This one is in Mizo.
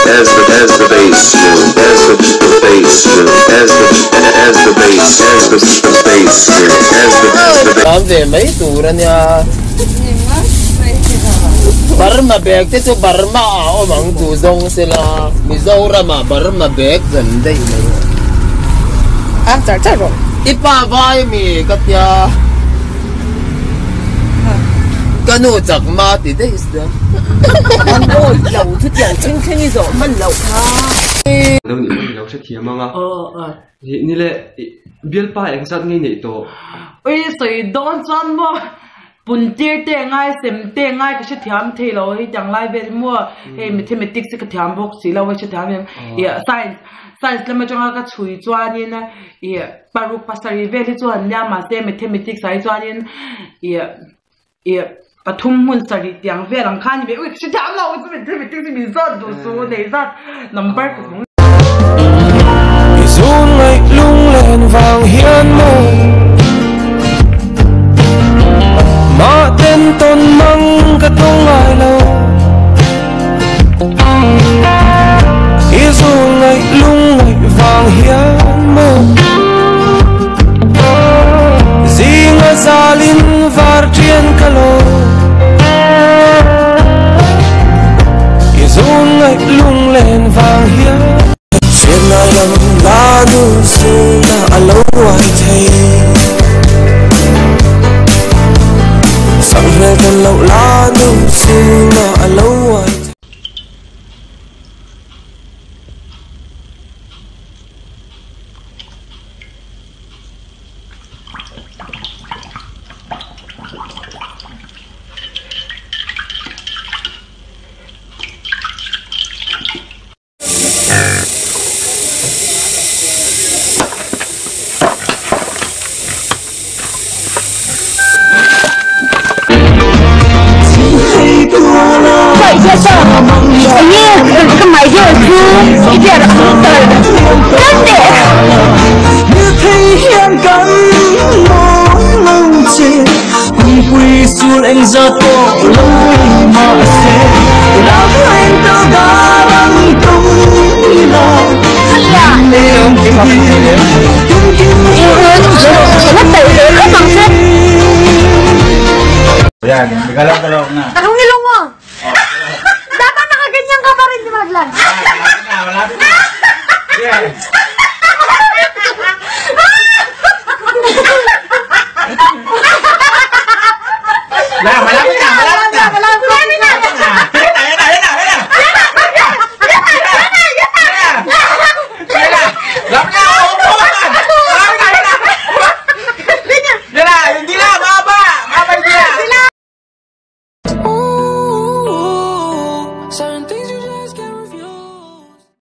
As the as the bass as the bass as the as the bass as the bass as the as the Tam ve mai tur a nia. Burma bag te chu Burma ah awm ang duh zawng se la, Mizoram ah Burma bag zan daih mai aw. A char char rawh. I pa vai mi ka tia. Ka nu chak ma ti daih sia. An awi lo chu tiang thleng thleng i zawh hman loh kha. Lo nih pawh i lo hrethiam ang a. Ni le, bialpa engzat nge neih tawh? Ui sawi dawn chuan maw puntir te ngai sem te ngai ka hrethiam thei lo hei tiang lai vel hi maw hei mathematics hi ka thiam bawk si lo a hrethiam em ih science science lam atanga ka chhui chuanin ih paruk pasarih vel hi chu an nia mahse mathematics ah hi chuanin ih ih pathum hmun sarih tiang vel ang kha a ni ve ui hrethiam lo chu mathematics hi min zawt duh suh nei zat number ka hmu. I zun ngaih lunglen vang hian maw Mah ten tawn mang ka tawng ngai lo I zun ngaih lungngaih vang hian maw Zinga zalin var ṭian ka lo I zun ngaih lunglen vang hian Hriat ngai lam la nu suna a lo uai thei Sanghmel tawn loh la nu suna a lo uai thei. Anong ilong mo? Dapat nakaganyan ka pa rin, di ba, Glenn? La, malapit.